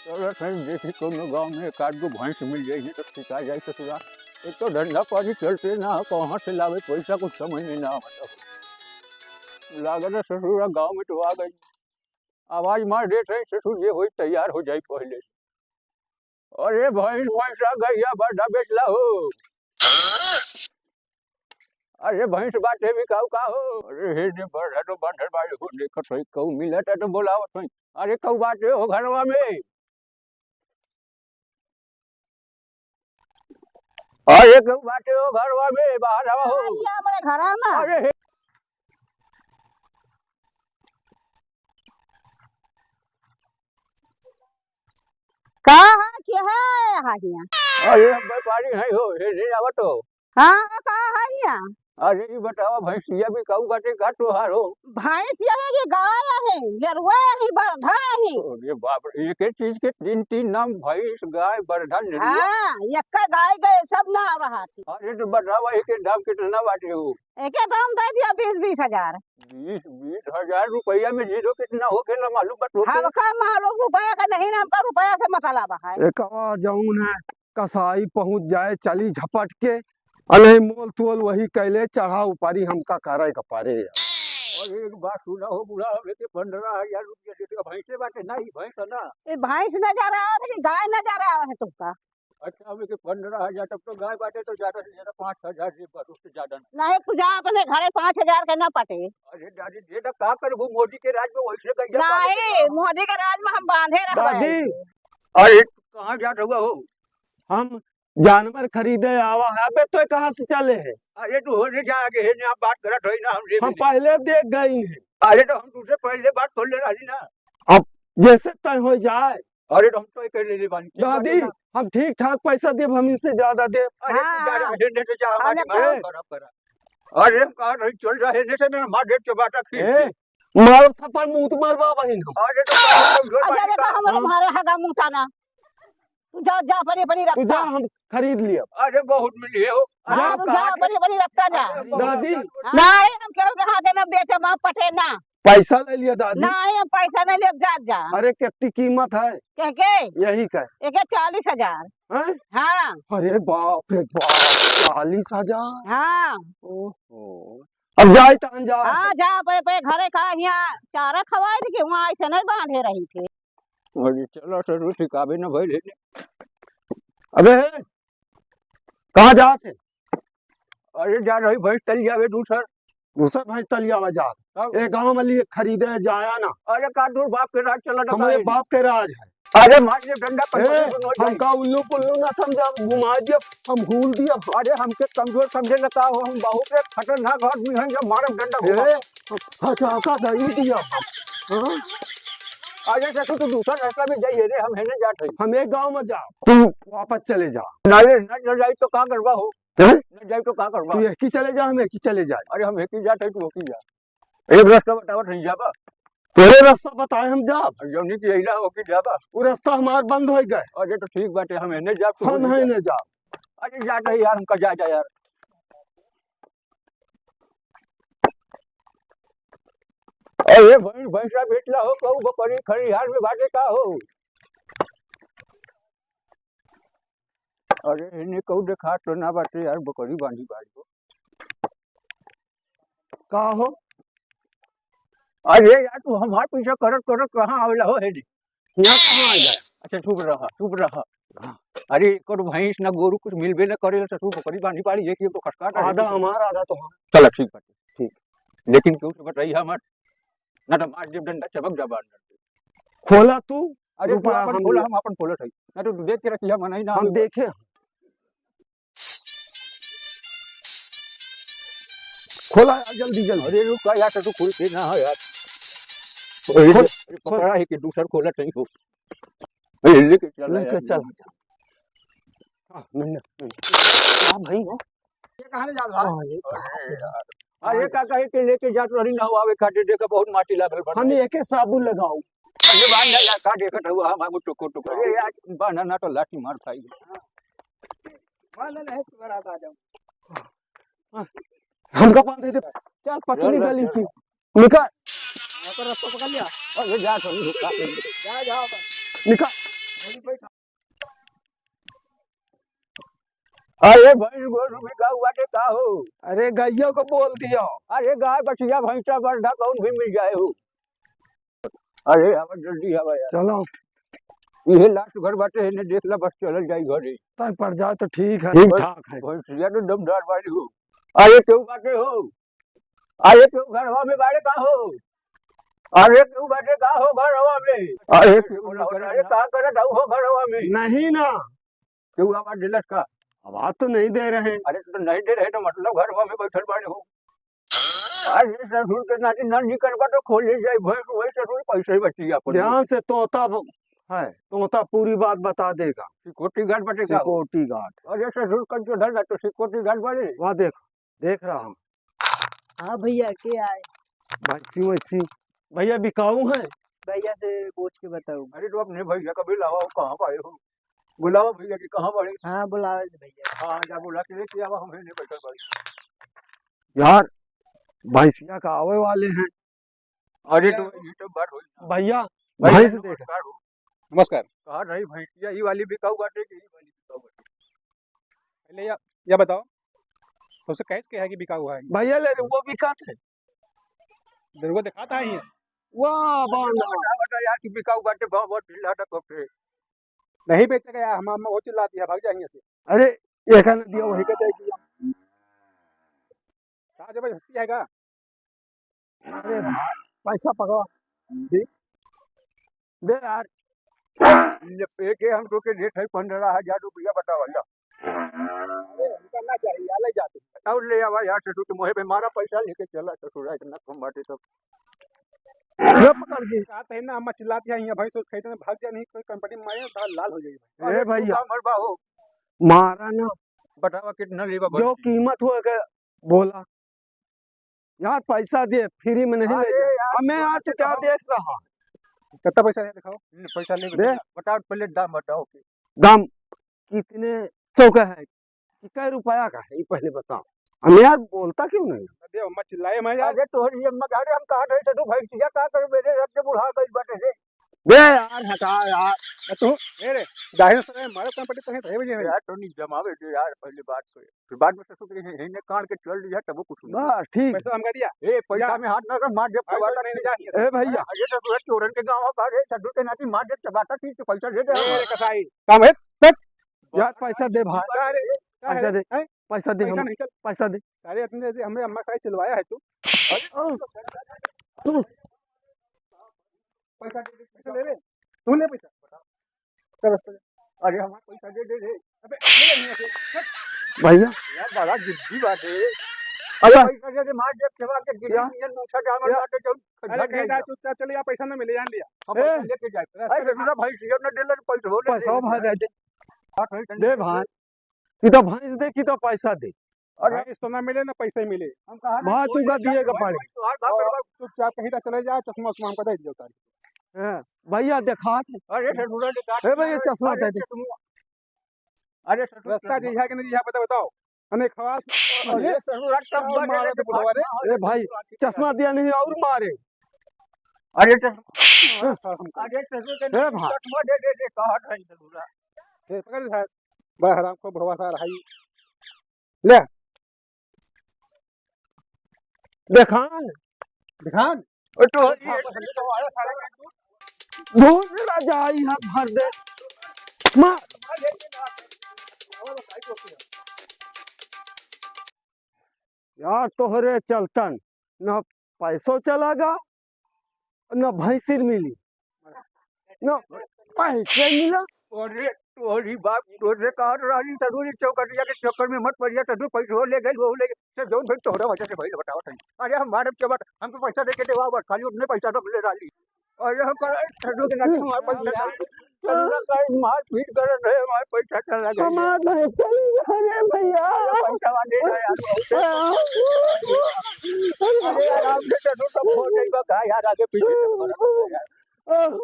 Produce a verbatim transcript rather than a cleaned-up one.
चलो सही, देखी कौनो गाँव में एक आध गो भैंस मिल जाई तो खिंचा जाई ससुरा। एक तो धंधा पानी चलते ना, कहाँ से लावे पैसा, कुछ समझ में ना आवत। लागत है ससुरा गाँव में तो आ गई। आवाज मार देत है ससुर, जे होई तैयार हो जाई पहले। अरे भैंस, भैंसा, गइया, बरधा बेचला हो। अरे भैंस बाटे बिकाऊ का हो? अरे हे ने बरधा तो बांधल बाड़े हो, देखत होई कहू मिलत है तो बोलावत होई। अरे कहू बाटे हो घरवा में? अरे कहू बाटे हो घरवा में, बाहर आवा हो। अरे हमारे घरा में। अरे हे। का है, के है, हा हिया? अरे हम व्यापारी हैं हो, हे ले आवत हो। हाँ, का है हिया? अरे ई बतावा, भैंसिया बिकाऊ बाटे का तोहार हो? भैंसिया है कि गाय है, गरुआ है, बरधा है। अरे बाप रे, एक एक चीज के तीन तीन नाम, भैंस, गाय, बरधा, नेरुआ। हाँ, एक गाय गए सब ना रहा थी। अरे तो बतावा, एक एक दाम कितना बाटे हो? एके दाम दे दिया बीस बीस हजार। बीस बीस हजार रुपया में जीरो कितना होखेला मालूम बा तोके? हमका मालूम रुपया का नहीं ना, हमका रुपया से मतलब है। एकवा जौन है, कसाई पहुँच जाए, चली झपट के, अ नहीं मोल तोल वही कैले, चढ़ा उपारी हमका करे के परे। और एक बात सुना हो बूढ़ा, हम एके पन्द्रह हजार रुपया दे दिया, भैंसे बाटे ना, ई भैंस है ना। ये भैंस नजर आवा है कि गाय नजर आवा है तुमका? अच्छा, अब एके पन्द्रह हजार, तब तो गाय बाटे तो ज्यादा से ज्यादा पाँच हजार दे, बस, उससे ज्यादा ना। नहीं, तू जा अपने घरे, पाँच हजार के ना पटे। अरे दादी, दे तो का करबू, मोदी के राज में वैसे गैया पाले के नहीं, बा। मोदी के राज में हम बांधे रहबे। दादी। अरे, कहाँ जात हुआ हो? हम जानवर खरीदे आवा है, अबे तो कहाँ से चले है? अरे तू होने जा आगे, हेने आप बात करत होई ना, हम हम पहले देख गई हैं। अरे तो हम तुझसे पहले बात कर ले रही ना। अब जैसे तय हो जाए। अरे तो हम तय कर ले ले बानी। दादी, हम ठीक ठाक पैसा देब, हम इनसे ज्यादा देब। अरे तू जा, हाँ। हेने से जा, हमारे अरे मार खराब करा। अरे हम कहा नहीं चल रहा है, हेने से ना मार देब चबाटा खींच ए, के। मारो थप्पड़ मुंह तो मरवा बहिन हम। अरे तो हम कमजोर अच्छा, बानी देखो, का? हमारे हाँ। मारे हगा मुंह ताना। तू जा, जा, अपनी, अपनी तू जा, रखता। हम खरीद लिया। अरे बहुत मिली है हो। हाँ, अरे तू जा, कहाँ अपनी, अपनी रखता जा। अरे दादी। हाँ। नहीं, हम केहू के हाथे ना बेचे, बाप पटे ना। पैसा ले लिया दादी। नहीं, हम पैसा नहीं लेब, जा, जा। अरे कितनी कीमत है? कह के? यही का? एके चालीस हजार। हैं? हाँ। अरे बाप रे बाप, चालीस हजार? हाँ। ओहो। अब जाए तहन जा। हाँ, जा, पे, पे घरे का हियाँ चारा खवाए थे कि वहाँ ऐसे नहीं बांधे रही थे। अरे चलो, चलो, ठिकावे न भइल है। अबे, कहाँ जात है? अरे जा रही भैंस तलियावे दूसर। दूसर भैंस तलियावे जात। तब? ए गाँव में लिए खरीदे जाया ना। अरे का दूर बाप के राज चला था हमारे काहे? बाप के राज है। अरे मार दे डंडा पर ए, दोनों जाई। हमका उल्लू पुल्लू ना समझा, घुमा दिया, हम भूल दिया। अरे हमके कमजोर समझे लगा हो, हम बहुत एक खतरनाक आदमी हैं, जब मारब डंडा घुमा। ए, हटाका दही दिया। हाँ? अरे देखो, तू दूसरा रास्ता में जाइए रे, हम हेने जात हई। हम एक गांव में जाओ, तू वापस चले जा। ना रे, ना चल जाई तो का करबा हो? हैं? ना जाई तो का करबा? तू एक ही चले जा, हम एक ही चले जाए। अरे हम एक ही जात हई, तू एक ही जा। एक रास्ता बतावत हई, जाबा। तेरे रास्ता बताए हम जाब। और जौनी की अइला हो की जाबा। वो रास्ता हमार बंद हो गए। अरे तो ठीक बाटे, हम हेने जाब, तू हम हेने जा। हेने जाब। अरे जात हई यार, हमका जा, जा यार। अरे भैंस, भैंसा बेचला हो, कहू बकरी खरिहार में बाटे का हो? अरे इन्हें कहू देखा तो ना बाटे यार, बकरी बांधी बाड़ी हो। का हो? अरे यार, तू हमार पीछा करत करत कहाँ आवेला हो, हेने? यहाँ कहाँ आ जाए? अच्छा, चुप रहा, चुप रहा। अरे, एकर भैंस ना गोरू कुछ मिलबे ना करेला, ससुर बकरी बांधी पाड़ी, एक, एक तो खसका आधा हमार, आधा तोहार। चला, ठीक बाटे, ठीक। लेकिन केहू से बताइहा मत, ना तो मार देब डंडा, चबक जाबा अंदर से। खोला तू, अरे, तू रुपया अपन हम खोला, ले। हम अपन खोलत हई। ना तो तू देख के रखिहा, मनई ना हम होई। देखे। खोला यार, जल्दी, जल्दी। अरे रुक यार, तो खुलते ना हो यार। अरे खोल, अरे खोल। पकड़ा है कि दूसर खोला नहीं हो। अरे लेके चला लेके यार। चला। हाँ, मिलना, मिलना। हाँ भाई हो। ये कहाँ ले जात बा? हाँ, ये कहाँ ले जात? अरे यार। अरे का कहे के लेके जात रही ना हो, आवे खातिर देखा बहुत माटी लागल बा। हम एके साबुन लगाओ। अरे बांध ले, का देखत हुआ हम, हम टुकुर टुकुर। अरे यार, बांधा ना तो लाठी मार खाई। बांध ले, नहीं तो बरात आ जाओ। हमका बांध दे। चल, पतली चल, गली चल। की। निकाल। यहाँ पर रास्ता पकड़ लिया। अरे जा, चल, रुक, का करी? जा, जा, जा। निकाल। अरे भैंस गोरू बिकाऊ बाटे का हो? अरे गइयो को बोल दियो। अरे गाय बछिया भैंसा बरधा कौन भी मिल जाए हो। अरे आवा जल्दी आवा यार। चलो। इहे लास्ट घर बाटे, इन्हें देख ला, बस चलल जाई घरे। तब पड़ जाए तो ठीक है, ठीक ठाक है। भैंसिया तो दमदार बाड़ी हो। अरे केहू बाटे हो? अरे केहू घरवा में बाड़े का हो? अरे केहू बाटे का हो घरवा में? अरे केहू ना करे, अरे का करत हो घरवा में? नहीं ना। केहू आवाज दिलस का? आवाज तो नहीं दे रहे। अरे तो नहीं दे रहे तो मतलब घरवा में बैठल बाड़े हो। अरे ससुर के नाती ना निकलबा तो खोले जाई भैंस, वही ससुर पैसे बची अपन। ध्यान से तोता ब-, है, तोता पूरी बात बता देगा। सिक्योरिटी गार्ड बटे का हो? सिक्योरिटी गार्ड। अरे ससुर का जो धर तो सिक्योरिटी गार्ड बने। वाह देख, देख रहा हूँ। हाँ भैया, के आए? भैंसी वैसी। भैया बिकाऊ है? भैया से पूछ के बताऊ। अरे तो अपने भैया का बुलावा, वो कहाँ पाए हो? बुलावा भैया कि कहाँ बाड़े? हाँ, बुलावे दे भैया। हाँ, जा बुला के लेके आवा, हम हेने बैठल बाड़ी। यार, भैंसिया का आवे वाले हैं। अरे तो ये तो बात होई ना। भैया, भैया, भैंस देख। नमस्कार हो। नमस्कार। कहा रही भैंसिया, ई वाली बिकाऊ बाटे कि ई वाली बिकाऊ बाटे? पहले या, या बताओ, तुमसे कैसे कहा कि बिकाऊ है? भैया, ले रे, वो बिकात है। ले रे, वो दिखाता है ये। वाह, बांधा। बता, बता यार कि बिकाऊ बाटे, बहुत, बहुत ढीला था कब से। नहीं बेचेगा यार, हम, हम वो चिल्ला दिया, भाग जा यहाँ से। अरे, ये कहने दिया, वही का दे दिया। का जबरदस्ती है का? अरे भाई, पैसा पकड़ो। दे, दे यार। ये पे के हम तो के रेट है पन्द्रह हजार रुपया बतावा जा। अरे, हमका ना चाहिए, ले जाते। और ले आवा यार, ससुर के मुँहे पे मारा, पैसा लेके चला ससुरा, इतना कम बाटे सब। ये पकड़ के। साथ है ना, अम्मा चिल्लाती है, यहाँ भैंस वैंस खरीदने भाग जा, नहीं कोई कंपनी में मारे, दाल लाल हो जाएगी भाई। ए अरे, तू भैया। का मरबा हो? मारा ना। बतावा कितना लेबा जो भैंस? कीमत हो के बोला। यार पैसा दे, फ्री में नहीं अरे ले। यार, अब मैं आज क्या देख रहा? कितना पैसा है दिखाओ। नहीं, पैसा नहीं दे। बताओ, पहले दाम बताओ कि दाम कितने सौ का है, कि कै रुपया का है, ये पहले बताओ। हम यार बोलता क्यों नहीं? अरे अम्मा चिल्लाए मैं यार। अरे तोहरी अम्मा, अरे हम कहा रहे थे, तू भैंसिया का करे मेरे रब से बुढ़ा गई बाटे रे। बे यार हटा यार। ए तू, ए रे, जाहिर से मारे काम पड़े तो सही बजे में। यार तो नहीं जमावे दे यार पहले बात को। फिर बाद में ससुर के हे, हेने काट के चल दिया तब वो कुछ नहीं। बस ठीक। पैसा हमका दिया। ए पैसा या। में हाथ ना कर, मार दे पैसा चबाता नहीं जा। ए भैया। अरे तो तू चोरन के गाँव का रे, ससुर के नाती मार दे चबाता चीज तो पैसा दे दे ए हमारा। रे कसाई, काम है। यार, पैसा दे भाई। का रे? का पैसा है? दे। हैं? पैसा दे पैसा हम, नहीं, चल। पैसा दे। सारे अपने से हमें अम्मा सारे चिल्वाया है तू। अरे, ओ, तू। पैसा दे, दे, पैसा ले ले। तू ले पैसा। चल, चल। अरे, हमारा पैसा दे दे रे। अबे, ले ले, ले ले। भैया। यार, बड़ा जिद्दी बात है। अच्छा। पैसा दे दे, मार दे, चबा के गिरी या। ये नोटा डामर या। काटे, चल, अरे, खजा कहीं ले जा, जा। चुपचाप चले जा, पैसा ना मिले, जान लिया। हम ए। पैसा लेके जाए। रास्ते अरे, में रघुरा भाई, ये ना दे ले, पैसा हो ले, पैसा ले, भाई ले। दे दे। बात होई, तनी दे दे। भाई। कि तो भैंस दे, कि तो पैसा दे। अरे, भैंस तो ना मिले, ना पैसा मिले। हम कहा ना, भाई, तू का दिए के पड़े। तोहार बाप रे बाप। चुपचाप कहीं तो चले जा, चश्मा उश्मा हमको दे दियो तारी। हाँ, भैया, देखा थे। अरे, रघुरा देखा ए भैया, थे। चश्मा अरे, दे दे। चश्मा। अरे, ससुर, रास्ता चश्मा। जी है कि नहीं जी है, बता, बताओ। अने खवास। अरे, ससुर, रास्ता क्या मारे मारे तो बुढ़वा रे। ए भाई, चश्मा दिया नहीं और मारे। अरे, चश्मा। हाँ। अरे, ससुर के ए भाई। चश्मा दे, दे, दे, कहा था ये ससुरा। ए, पकड़ ले साहब। बड़ा हराम को बुढ़वा सा रहा ये। ले। देखान। देखान? ओ तो ये धूल राजा आई हाथ भर दे। मार। यार तोहरे चलतन न पैसो चला गा, न भैंसिन मिली, न पैसे मिला। अरे, तोरी बाप, तोरे कहत रहली, ससुर, ई चौकटिया के चक्कर में मत पड़िया, ससुर, पैसो ले गइल, वो ले गइल, सब जौन भइल तोहरा वजह से भइल, बताओ तनी। अरे, हम मारब के बात, हमके पैसा दे के देवा, बस खाली उतने पैसा रख ले रहली। अरे, हम कहे, ससुर के नाती हमारे पैसा दे, ससुर का मारपीट करत रहे, हमारे पैसा चला गइल। हमार पैसा चला गइल, अरे भैया। अरे, पैसा वाले ना यार, बहुत है। अरे, आराम से ससुर, सब हो जाएगा, का यार, आगे पीछे से हमारा पैसा यार।